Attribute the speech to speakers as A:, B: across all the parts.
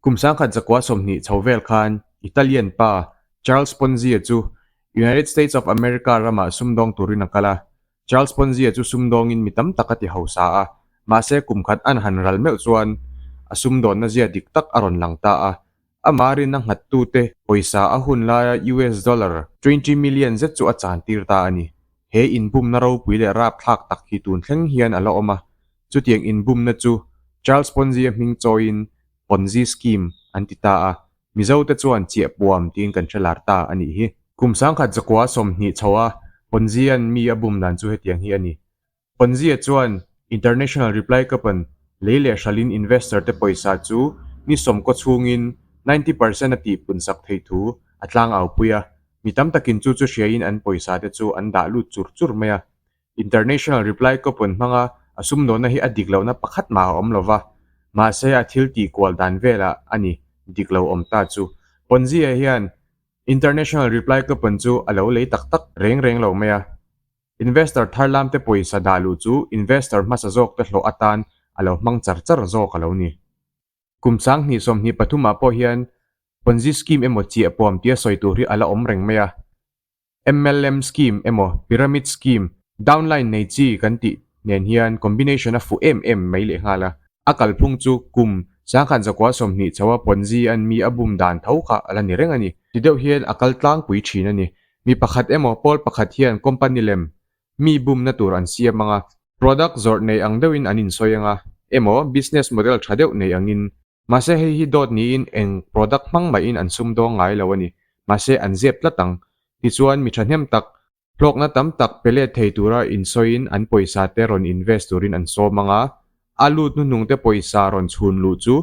A: Kum 1920 chho vel khan Italian pa Charles Ponzi-a chu United States of America ramah sumdawng turin a kal a. Charles Ponzi-a chu sumdawngin mi tam tak a ti hausa a, mahse kum khat an han ral meuh chuan a sumdawnna zia dik tak a rawn lang ta a. Amah rinna nghattute pawisa a hun laia US dollar 20 million zet chu a chantir ta a ni. He inbumna ropui leh rapthlak tak hi tun thleng hian a la awm a. Chutiang inbumna chu Charles Ponzi-a hming chawiin Ponzi scheme an ti ta a, Mizote chuan chiahpuam tiin kan hre lar ta a nih hi. Kum 1920 chho a Ponzi-a'n mi a bum dan chu hetiang hi a ni. Ponzi-a chuan International Reply Cup-a'n lei leh hralhin investor te pawisa chu ni sawmkaw chhungin 90% a tihpun sak theih thu a tlangaupui a, mi tam takin chu chu hriain an pawisa te chu an dah lut chur chur mai a. International Reply Coupon hmanga a sumdawnna hi a dik lohna pakhat mah a awm lo va, mahse a thil tih kual dan velah a ni dik lo awm ta chu. Ponzi-a hian International Reply Coupon chu a lo lei tak tak reng reng lo mai a. Investor thar lamte pawisa dah luh chu investor hmasa zawkte hlawh atan a lo hmang char char zawk a lo ni. Kum 2023 ah pawh hian Ponzi scheme emaw chiahpuam tia sawi tur hi a la awm reng mai a. MLM scheme emaw pyramid scheme, downline nei chi kan tih nen hian combination a fuh em em mai leh nghal a. A kalphung chu kum 1920 chho a Ponzi an mi a bum dan tho kha a la ni reng a ni. Ti deuh hian a kal tlangpui thin a ni. Mi pakhat emaw pawl pakhat hian company lem mi bumna tur an siam ang a, product zawrh nei ang deuhin an insawi ang a, emaw business model tha deuh nei angin Mahse hei hi dawt niin eng product hmang mahin an sumdawng ngai lo a ni. Mahse an zep tlat ang. Tichuan mi thahnem tak, hlawkna tam tak pe let thei tura insawiin an pawisa te rawn invest turin an sawm ang a, a lut hnuhnung te pawisa rawn chhun luh chu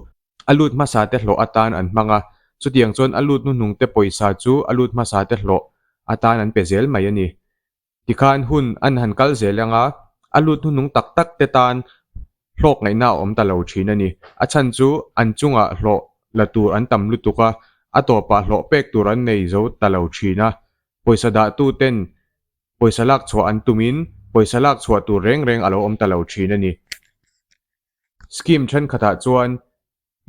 A: a lut hmasa te hlawh atan an hmang a, chutiang chuan a lut hnuhnung te pawisa chu a lut hmasa te hlawh atan an pe zel mai a ni. Tikhan hun an han kal zel ang a, a lut hnuhnung tak tak te tan hlawk ngaihna a awm ta lo thin a ni. A chhan chu an chungah hlawh la tur an tam lutuk a, a tawpah hlawh pek tur an nei zo ta lo thin a. Pawisa dahtu ten pawisa lak chhuah an tumin pawisa lak chhuah tur reng reng a lo awm ta lo thin a ni. Scheme thenkhatah chuan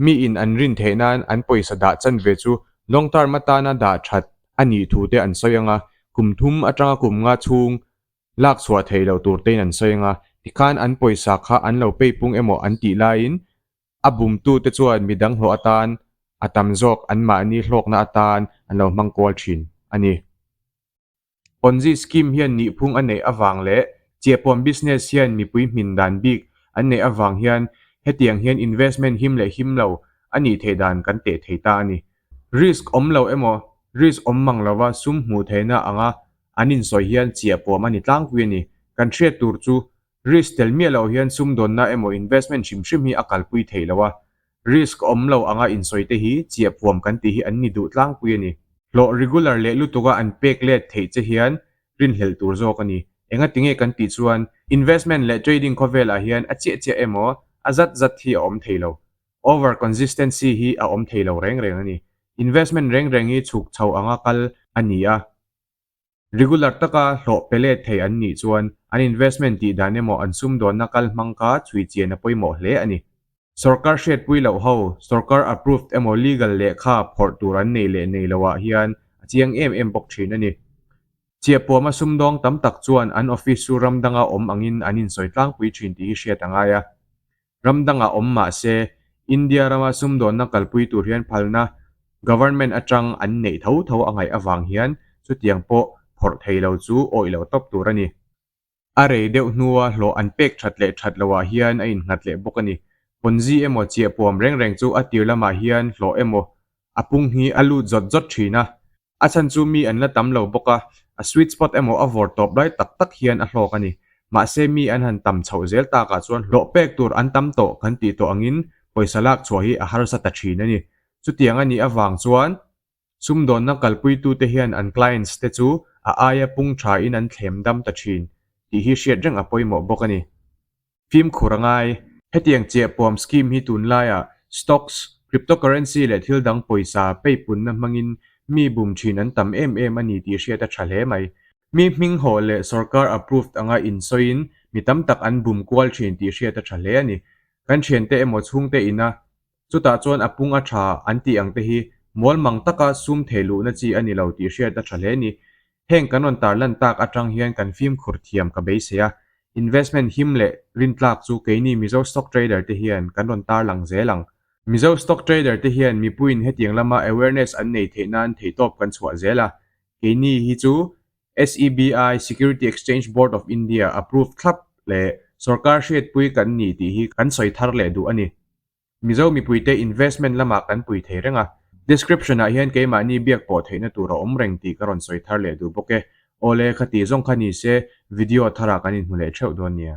A: Mi in an rin theih nan an pawisa dah chan ve chu long term atana dah that a nih thu te an sawi ang a, kum thum atanga kum nga chhung lak chhuah theih loh tur tein an sawi ang a, tikhan an pawisa kha an lo pei pung emaw an tih laiin a bumtu te chuan midang hlawh atan a tam zawk anmahni hlawkna atan an lo hmang kual thin a ni. Ponzi scheme hian nihphung a neih avang leh chiahpuam business hian mipui hmin dan bik an neih avang hian hetiang hian investment him leh him lo a nih theih dan kan teh thei ta a ni. Risk awm lo emaw risk awm mang lova sum hmuh theihna anga an insawi hian chiahpuam a ni tlangpui a ni. Kan hriat tur chu risk tel miah loh hian sumdawnna emaw investment hrim hrim hi a kalpui theih lo a, Risk awm lo anga insawi te hi chiahpuam kan tih hi an ni duh tlangpui a ni. Hlawh regular leh lutuka an pek let theih che hian rinhlelh tur zawk a ni. Engati nge kan tih chuan investment leh trading khawvelah hian a chiah chiah emaw a zat zat hi a awm thei lo. Over consistency hi a awm thei lo reng reng a ni. Investment reng reng hi chhuk chho anga kal a ni a. Regular taka hlawh pe let thei an nih chuan an investment tih dan emaw an sumdawnna kal hmang kha chhui chian a pawimawh hle a ni. Sorkar hriatpui loh ho, sorkar approved emaw legal lehkha phawrh tur an nei leh nei loh ah hian a chiang em em bawk thin a ni. Chiahpuama sumdawng tam tak chuan an office chu ram danga awm angin an insawi tlangpui thin tih hi hriat a ngai a. Ram dangah awm mah se, India rama sumdawnna kalpui tur hian phalna government atang an neih tho tho a ngaih avang hian chutiang pawh phawrh thei lo chu awih lo tawp tur a ni. A rei deuh hnua hlawh an pek that leh that loah hian a innghat leh bawk a ni. Ponzi emaw chiahpuam reng reng chu a tir lamah hian hlawh emaw a pung hi a lut zawt zawt thin a. A chhan chu mi an la tam lo bawk a, a sweet spot emaw a vawr tawp lai tak tak hian a hlawk a ni. Mahse mi an han tam chhoh zel takah chuan hlawh pek tur an tam tawh kan tih tawh angin pawisa lak chhuah hi a harsa ta thin a ni. Chutiang a nih avang chuan sumdawnna kalpuitute hian an clients te chu a aia pung thain an thlem dam ta thin tih hi hriat reng a pawimawh bawk a ni. Fimkhur a ngai. Hetiang chiahpuam scheme hi tunlaiah stocks, cryptocurrency leh thil dang pawisa peipunna hmangin mi bum thin an tam em em a ni tih hriat a tha hle mai. Mi hming hawh leh sorkar approved anga insawiin mi tam tak an bum kual thin tih hriat a tha hle a ni. Kan thiante emaw chhungte ina. Chutah chuan a pung a tha an tih ang te hi mualmang taka sum thei luhna chi a ni lo tih hriat a tha hle ni. Heng kan rawn tarlan tak atang hian kan fimkhur thiam ka beisei a, investment him leh rintlak chu keini Mizo stock trader te hian kan rawn tarlang zel ang. Mizo stock trader te hian mipuiin hetiang lama awareness an nei theih nan theihtawp kan chhuah zel a, keini hi chu SEBI, Security Exchange Board of India, approve thlap leh sorkar hriatpui kan ni tih hi kan sawi thar leh duh a ni. Mizo mipuite investment lamah kan pui thei reng a, description ah hian keimahni biak pawh theihna tur a awm reng tih ka rawn sawi thar leh duh bawk e. Awle, khati zawng kha ni se, video tharah kan inhmu leh theuh dawn nia.